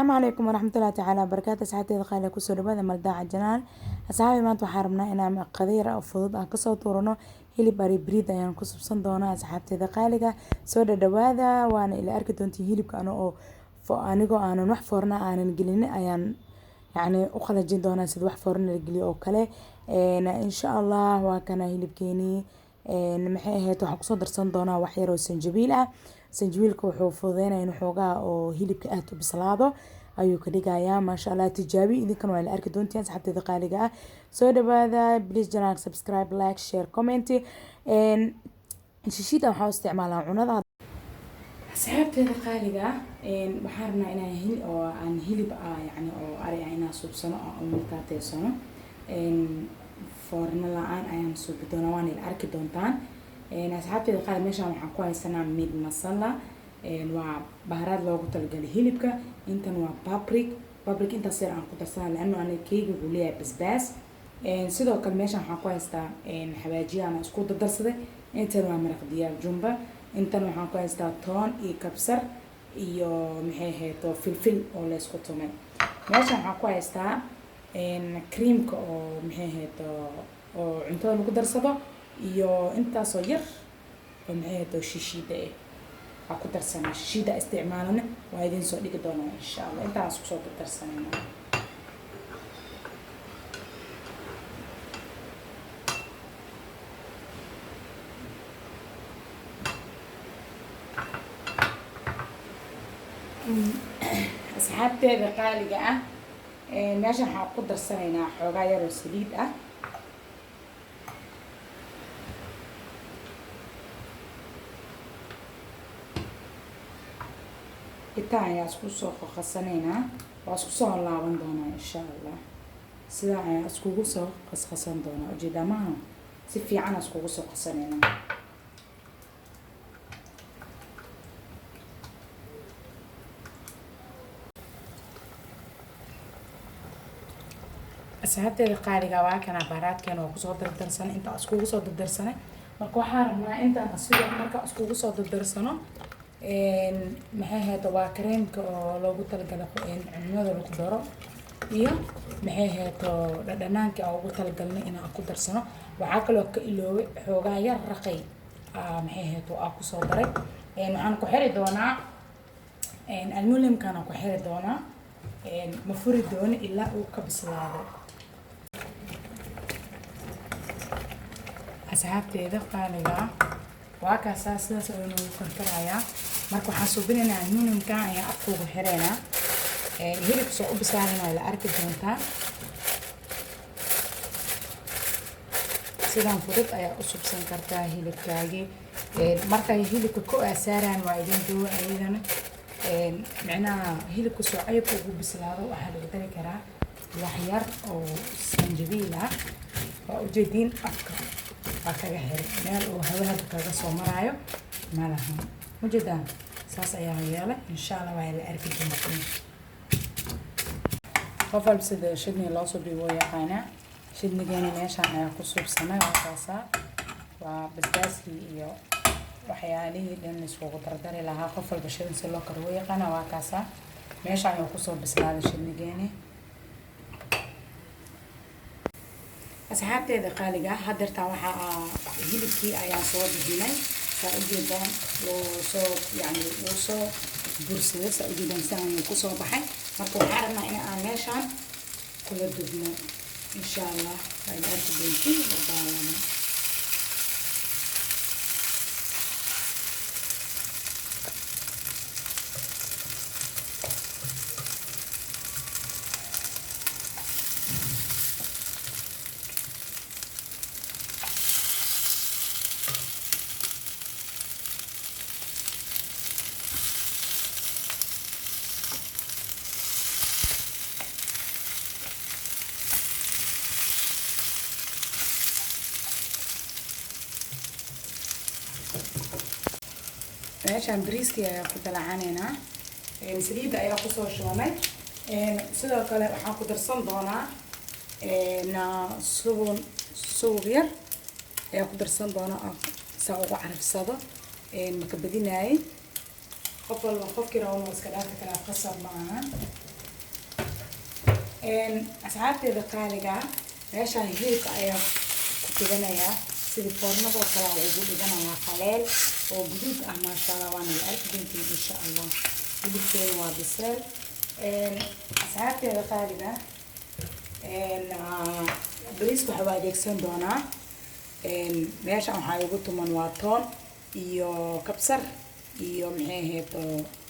Asalaamu calaykum waraxmatullaahi tacaala wabarakaatu. Asxaabteyda qaaliga, kusoo dhawaada Maldaaca Janaal. Asxaabi, maanta waxaan rabnaa inaan qadiyar oo fudud aan kasoo tuurano. Hilib ari bariid ayaan ku subsan doonaa. Asxaabteyda qaaliga, soo dhadhawaada, waana ila arki doontiin hilibka ano oo anigoo aanan wax foorna aanan gelinin ayaan yacni u qalajin doonaa sida wax foorna la geliyo oo kale, insha Allah. Waa kana hilibkeenii. Maxay ahayd, waxaan kusoo darsan doonaa wax yar oo sanjabiil ah. Sanjabiilka wuxuu fududeynaya in xoogaa oo hilibka aad u bislaado ayuu ka dhigayaa. Maasha Allah, tijaabi idinkan, waa la arki doontiin. Asxaabteyda qaaliga ah, soo dhawaada. Please channel subscribe, like, share, comment. Shishiida waxaa u isticmaalaa cunada. Asxaabteeda qaaliga ah, waxaan rabnaa inaan hil oo aan hilib ah, yacni oo ari ah, inaan suubsano oo aan milkaateysano. Foorno la-aan ayaan suubi doonaa, waana ila arki doontaan. Asxaabteeda qaali, meeshaan waxaan ku haysanaa meat masala, waa baharaad loogu talagalay hilibka. Intan waa paprika. Paprika intaas yar aan ku darsanaa, laano aniga keyga wuxuu leeyahay basbaas. Sidoo kale meeshaan waxaan ku haystaa xawaajiya aan isku dardarsaday. Intan waa maraq diyaar jumba. Intan waxaan ku haystaa toon iyo kabsar iyo, maxay ahayd, filfil oo la isku tumay. Meeshaan waxaan ku haystaa creamka oo, maxay ahayd, oo cuntada lagu darsado, iyo intaasoo yar oo, maxay ahayd, shishiida ah waa ku darsanaa. Shishiida isticmaalana waa idin soo dhigi doonaa, insha Allah. Intaan isku soo dardarsanayna. Asxaabteeda qaaliga ah, meeshan waxaan ku darsanaynaa xoogaa yar oo saliid ah. Intaan ayaa isku soo qasanaynaa, waa isku soo laaban doonaa, insha Allah. Sidaa ayaan iskugu soo qasqasan doonaa, ujeedaa maaha? Si fiican iskugu soo qasanaynaa. Asxaabteeda qaaliga, waa kana baaraadkeena, waa kusoo dardarsanay, intaa iskugu soo dardarsanay. Marka waxaan rabnaa intaan asiga marka iskugu soo dardarsano, maxay ahayd, waa kareemka oo loogu talagalay cunada lagu daro, iyo, maxay ahayd, dhadhanaanka aan ugu talagalnay inaan ku darsano. Waxaa kaloo ka iloobay xoogaa yar raqay, maxay ahayd, aa kusoo daray. Waxaan ku xiri doonaa aluminiumkan ku xiri doonaa, ma furi doono ilaa uu ka bislaado. Asxaabteeda qaaliga ah, waa kaasaa, sidaas ayuu noogu karkarayaa. Marka waxaan suubinaynaa aluminiumkan ayaan afka ugu xireynaa. Hilibka soo u bislaadanaa la arki doontaa. Sidaan fudud ayaa u subsan kartaa hilibkaagii. Markay hilibka ku aasaaraan waa idin duwa ayadana, micnaha hilibka soo cayabka ugu bislaado, waxaa lagu dari karaa wax yar oo sanjabiil ah. Waa ujeediin, afka waa kaga xiray, meel uu hawo hadda kaga soo maraayo ma lahan. Ujeedaan, saas ayaa yeelay. Insha Allah waa la arki doontiin. Qof walba sida shidni loo subiyo wuu yaqaanaa. Shidnigeena meeshaan ayaa ku suubsanay, waa kaasaa, waa basbaaskii iyo waxyaalihii dhan iskugu dardari lahaa. Qof walba shidin si loo karo wuu yaqaanaa. Waa kaasaa, meeshaan ayuu kusoo bislaaday shidnigeeni. Asxaabteeda qaaliga ah, hadeertaan waxaa hilibkii ayaan soo bixinay. Saa ujeedaan, wuu soo, yani, wuu soo bursaday. Saa ujeedaan, saan ayuu kusoo baxay. Marka waxaan rabnaa in aan meeshaan kula dubno, insha Allah. Waa ila arki doontiin, daawada. Meeshaan bariiskii ayaa ku dalacaneynaa. Saliidda ayaa kusoo shubanay. Sidoo kale waxaan ku darsan doonaa subun, subug yar ayaa ku darsan doonaa saa ugu carafsado. Maka badinaayay. Qof walba, qofkii rabo waa iska dhaafi karaa, qasab ma aha. Asxaabteeda qaaliga, meeshaan hilibka ayaa ku dhiganayaa, sidii foornadoo kale ugu dhiganayaa, qaleel oo guduud ah, maasha Allah. Waana la arki doontiin insha Allah. Hilibkeena waa biseel. Asxaabteeda qaaliga, bariiska waxaa u adeegsan doonaa, meeshan waxaa igu tuman waa toon iyo kabsar iyo maxay ahayd,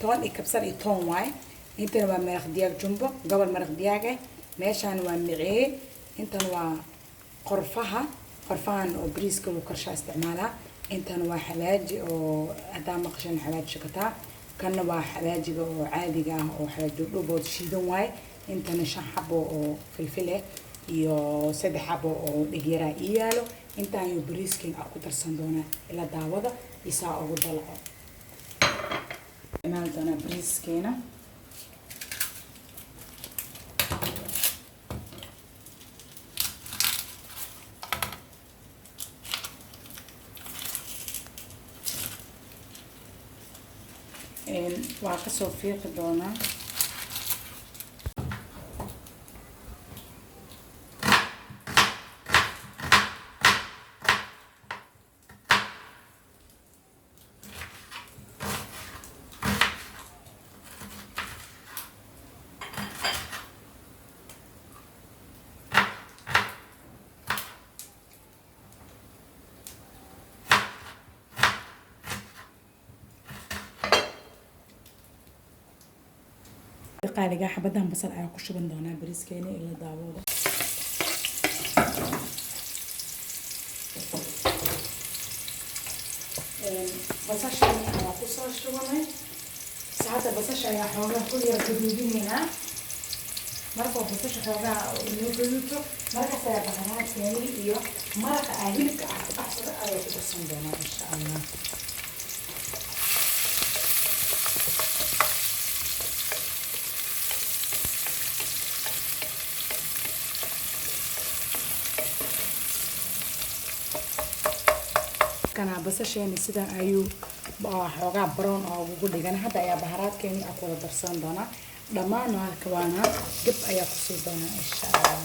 toon iyo kabsar iyo toon waaye. Intana waa maraq diyaag jumbo, gobol maraq diyaag ah. Meeshaan waa micee, intan waa qorfaha, qorfahan oo bariiska lagu karshaa isticmaalaa. Intan waa xawaaji oo haddaa maqashan xawaaji shakataa. Kanna waa xawaajiga oo caadiga ah oo xawaaji dhubood shiidan waaye. Intana 5 xabo oo filfil ah iyo 3 xabo oo dhegyaraa ii yaalo. Intaan ayuu bariiskeen ku darsan doonaa. Ila daawada isaa ugu dalco isticmaali doonaa bariiskeena. Waa kasoo fiiqi doonaa. Qaaliga, xabadan basal ayaa ku shuban doonaa bariiskeena. Ila daawooda. Basasha ayaa kusoo shubanay. Saacadda basasha ayaa xoogaa ku yara gaduudinaynaa. Markuu basasha xoogaa inoo gaduudto, markaas ayaa baharaadkeeni iyo maraqa aa hilibka ah ku baxsada ayaa ku darsan doonaa insha Allah. Kana basasheeni sidan ayuu xoogaa brown oo ugu dhigan. Hadda ayaa baharaadkeeni ku wada darsan doonaa dhammaan. Halka waana gab ayaa kusii doonaa insha Allah.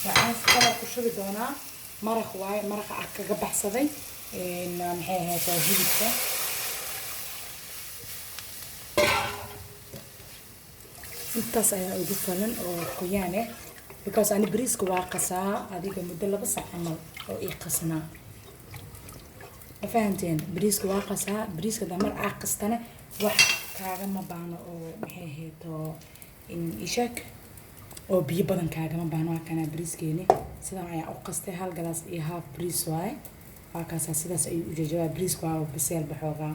Waxaan kaloo ku shubi doonaa maraq waaye, maraqa ah kaga baxsaday maxay ahayd hilibka. Intaas ayaa ugu falan oo qoyaan ah, because ani bariiska waa qasaa adiga muddo 2 saac camal oo ii qasnaa. Ma fahanteen? Bariiska waa qasaa. Bariiska damar aa qastana wax kaagama baahno oo maxay ahayd oo isheeg oo biyo badan kaagama baahno. Waa kanaa bariiskeeni, sidan ayaa u qastay. Hal galaas iyo half bariis waaye. Waa kaasaa, sidaas ayuu u jajabaa. Bariiska waa biseel baxoogaa.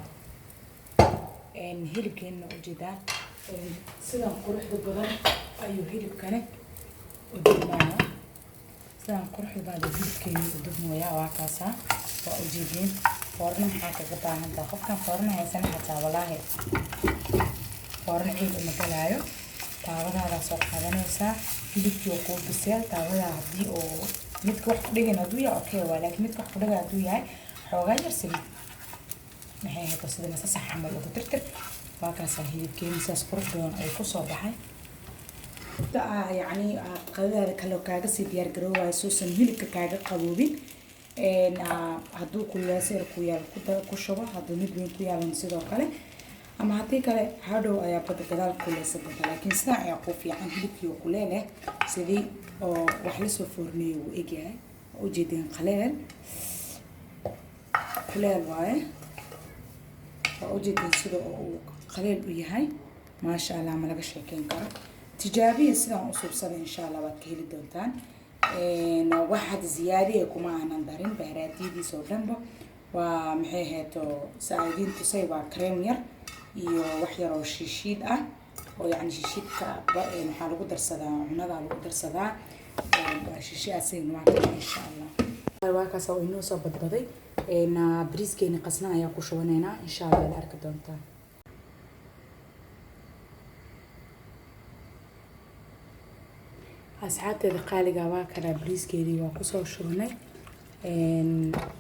Hilibkeenna ujeedaa, sidan quruxda badan ayuu hilibkani u dubmayaa. Sidan quruxda badan hilibkeeni u dubmayaa. Waa kaasaa, waa ujeediin. Foorno maxaa kaga baahan tahay? Qofkan foorno haysana xataa, walaahi, foorno ciil uma galaayo. Taawadaadaa soo qaadanaysaa, hilibkii oo kuu biseel. Taawadaa haddii oo midka wax ku dhigan hadduu yahay, okay waa, laakiin midka wax ku dhigan hadduu yahay, xoogaa yar saliid maxay ahayd sida masasax camal ugu tirtir. Waa kaasaa, hilibkeeni sidaas qurux badan ayuu kusoo baxay. Yacni qadadaada kale kaaga sii diyaar garoowayo suusan hilibka kaaga qaboobin. Hadduu kululeyso ku yaal ku shubo, hadduu mid weyn ku yaalan sidoo kale, ama haddii kale hadhow ayaa bada gadaal kuleysan doonta, laakiin sidan ayaa kuu fiican. Hilibkii oo kuleel eh, sidii oo wax lasoo foorneeyo wuu egyahay. Waa ujeedeen, qaleel kuleel waaye. Waa ujeedeen sida oo uu qaleel u yahay, maasha Allah, ma laga sheekeyn karo. Tijaabiya sidaan u suubsada, insha Allah waad ka heli doontaan. Wax hadda ziyaadiya kuma aanan darin, baharaadiyadiisa oo dhanba waa maxay ahayd oo saa idiin tusay. Waa kareem yar iyo wax yar oo shiishiid ah oo yacni shiishiidka waxaa lagu darsadaa cunadaa lagu darsadaa. Waa shiishi asigna, waa kana insha Allah. Waa kaas oo inoo soo badbaday. Bariiskeeni qasna ayaa ku shubanaynaa insha Allah, la arki doontaa. Asxaabteeda qaaliga, waa kanaa bariiskeedii waa kusoo shubanay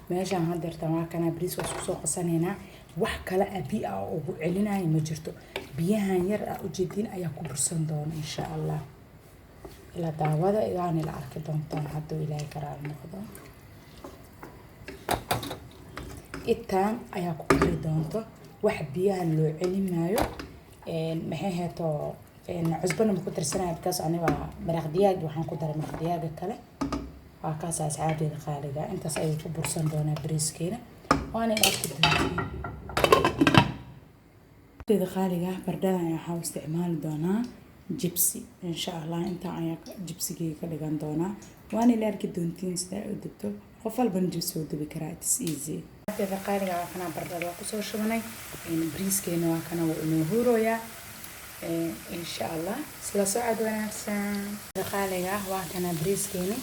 meeshaan hadeertan. Waa kanaa bariis, waa isku soo qasanaynaa. Wax kale ah biyo ah ugu celinayo ma jirto. Biyahan yar ah ujeedin ayaa ku bursan doona insha Allah. Ila daawada waana ila arki doontaan hadduu Ilaahay karaal noqdo. Intaan ayaa ku kari doonto, wax biyahan loo celinaayo. Maxay heeto, cusbana ma ku darsanaya because aniga maraq digaag waxaan ku daray maraq digaaga kale. Waa kaas asxaabteeda qaaliga, intaas ayuu ku bursan doonaa bariiskeena, waana ila arki doontaan. Teeda qaaliga, bardhadan waxaa u isticmaali doonaa jibsi insha Allah. Intaa ayaa jibsigeyga ka dhigan doonaa, waana ila arki doontiin sida ay u dubto. Qof walbana jibsi wuu dubi karaa, it is easy. Teeda qaaliga, waa kana bardhada waa kusoo shubanay. Bariiskeena waa kana, wuu inoo huurooyaa insha Allah. Isla socod wanaagsan. Qaaliga, waa kana bariiskeeni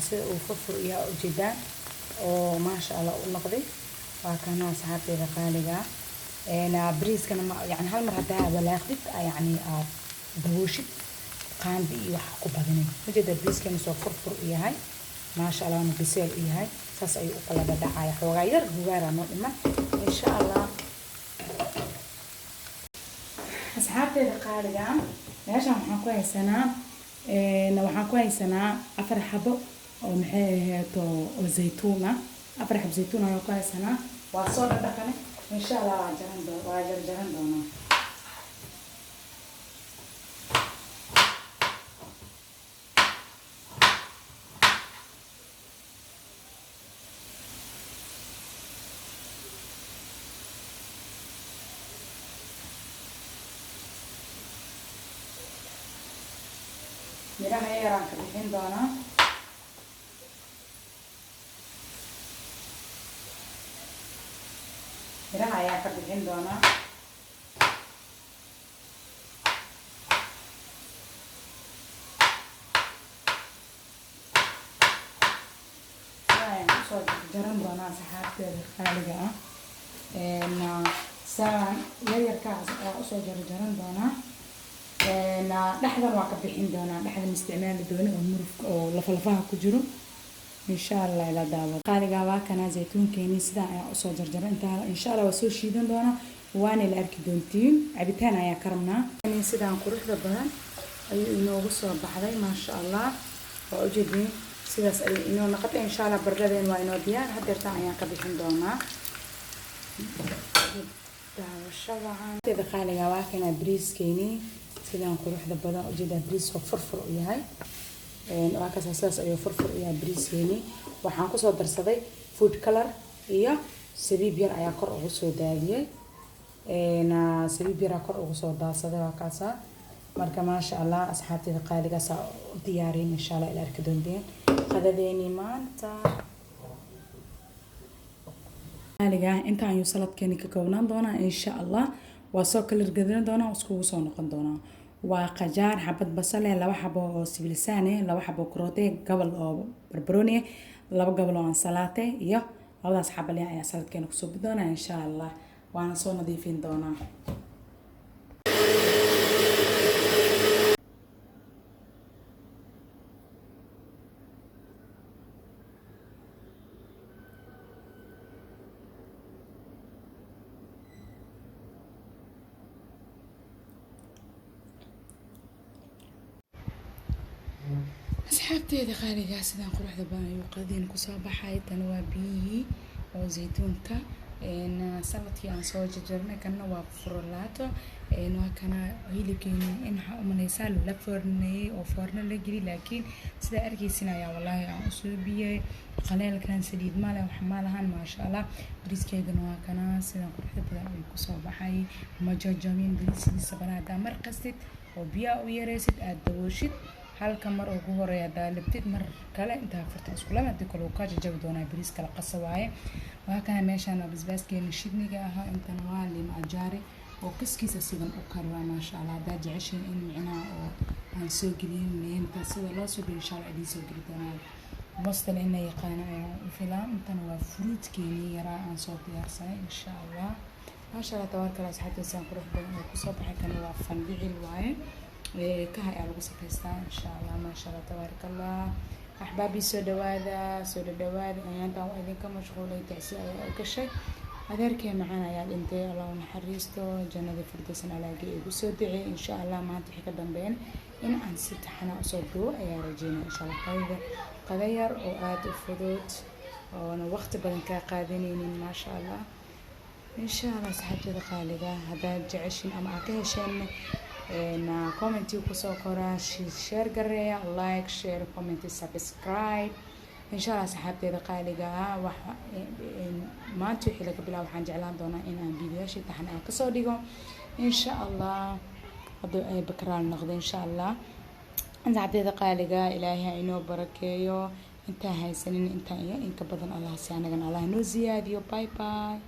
sida uu furfur iyaa ujeedaan oo maasha Allah u noqday. Waa kana asxaabteeda qaaliga. Bariiskana yani hal mar haddaa walaaqdid, yani aad dabooshid, qaandi iyo wax ku badinin. Ujeeda bariiskana soo furfur u yahay, maasha Allah, waana biseel u yahay. Saas ayuu u kala dhadhacaya. Xoogaa yar hugaaraa noo dhiman insha Allah. Asxaabteeda qaaliga, meeshan waxaan ku haysanaa 4 xabo oo maxay ahayd oo zaytuun ah. 4 xabo zaytuun ayaan ku haysanaa, waa soo dhadhaqane insha Allah. Waa jarjaran doonaa. Miraha yaraan ka bixin doonaa. Miraha ayaa ka bixin doonaa. Ayaan kusoo jarjaran doonaa asxaabteeda qaaliga ah. Saan yaryarkaas ayaa usoo jarjaran doonaa. Dhexdan waa ka bixin doonaa, dhexdan isticmaali dooni oo murufka oo lafalafaha ku jiro insha Allah. Ila daawad qaaliga, waa kana zaytuunkeeni, sidaan ayaa usoo jarjaray. Intaa insha Allah waa soo shiidan doonaa, waana la arki doontiin. Cabitaan ayaa ka rabnaa. Sidaan quruxda badan ayuu inoogu soo baxday, maasha Allah. Waa ujeediin, sidaas ayuu inoo noqotay insha Allah. Bardhadeen waa inoo diyaar, hadeertaan ayaan ka bixin doonaa. Daawasho wacan qaaliga. Waa kana bariiskeeni, sidaan quruxda badan ujeedaa, bariis oo furfur u yahay. Waa kaas, sidaas ayuu furfur u yahay bariiskeeni. Waxaan kusoo darsaday food color iyo sabiib yar ayaa kor ugu soo daadiyey, sabiib yaraa kor ugu soo daadsaday. Waa kaasa. Marka maasha Allah, asxaabteeda qaaligaasaa u diyaariyin insha Allah. Ila arki doonteen qadadeeni maanta qaaliga. Inta ayuu saladkeeni ka koobnaan doonaa insha Allah. Waa soo kala gadin doonaa, iskugu soo noqon doonaa. Waa qajaar, xabad basal eh, 2 xabo oo sibilsaan eh, 2 xabo karoote, gabal oo barbarooni eh, 2 gabal oo ansalaate iyo labadaas xabo leh ayaa saladkeena kusoo bi doonaa insha Allah. Waana soo nadiifin doonaa. Asxaabteeda qaaligaa, sidaan quruxda badan ayuu qadiin kusoo baxay. Tani waa biyihii oo zaytuunka, saladkii aan soo jarjarnay. Kanna waa furolaato. Waa kana hilibkeeni. In waxaa umaleysaa la foorneeyey oo foorno la geli, laakiin sidaa arkeysin ayaa wallaahi aan usoo biyey. Qaleelkan saliid male, wax ma lahan, maasha Allah. Bariiskeygana waa kana, sidaan quruxda badan ayuu kusoo baxay. Ma jajabin bariiskiisa bana. Haddaa mar qastid oo biyaha u yareysid, aada dabooshid halka mar ugu horeeya, haddaa labtid mar kale intaa furta iskulama, hadii kale uu kaa jajabi doonaa. Bariis kala qasa waaye. Waa kana meeshaan waa basbaaskeena shidniga ahaa. Intan waa lima ajaari oo kiskiisa sidan u kariwaa, maasha Allah. Haddaa jeceshiin in micnaha oo aan soo gelin liinta sida loo soo geliyo, insha Allah idiin soo geli doonaa. Mostan in la yaqaano ayaan u filaa. Intan waa fruitkeeni yaraa aan soo diyaarsanay insha Allah. Maasha Allah, tabaarka Allah, asxaabtiisaan qurux badan oo kusoo baxay. Kana waa fandhicil waaye, kaha ayaa lagu safeystaa insha Allah. Maasha Allah, tabaaraka Allah. Axbaabii, soo dhawaada, soo dhadhawaada. Ayaantan waa idinka mashquulay, tacsi ayaa gashay. Adeerkay macaan ayaa dhintay, Allah u naxariisto, jannada firdowsan alaagii igu soo duceey. Insha Allah maanta wixii ka dambeyn in aan si taxana usoo duubo ayaa rajeynaya, insha Allah. Qadada qada yar oo aada u fudud oona waqti badan kaa qaadanaynin, maasha Allah. Insha Allah asxaabteeda qaaliga, haddaad jeceshin ama aad ka hesheen, commenti kusoo qoraa, share gareeya, like, share, comment, subscribe, insha Allah. Asxaabteeda qaaliga ah, wax maanta wixii laga bilaabo waxaan jeclaan doonaa in aan videoyaashii taxan aan kasoo dhigo, insha Allah, hadduu ay bakraal noqdo, insha Allah. Asxaabteeda qaaliga, Ilaahay ha inoo barakeeyo. Intaan haysanin intaan iyo inka badan Allah si anagana Allah noo ziyaadiyo. Bye bye.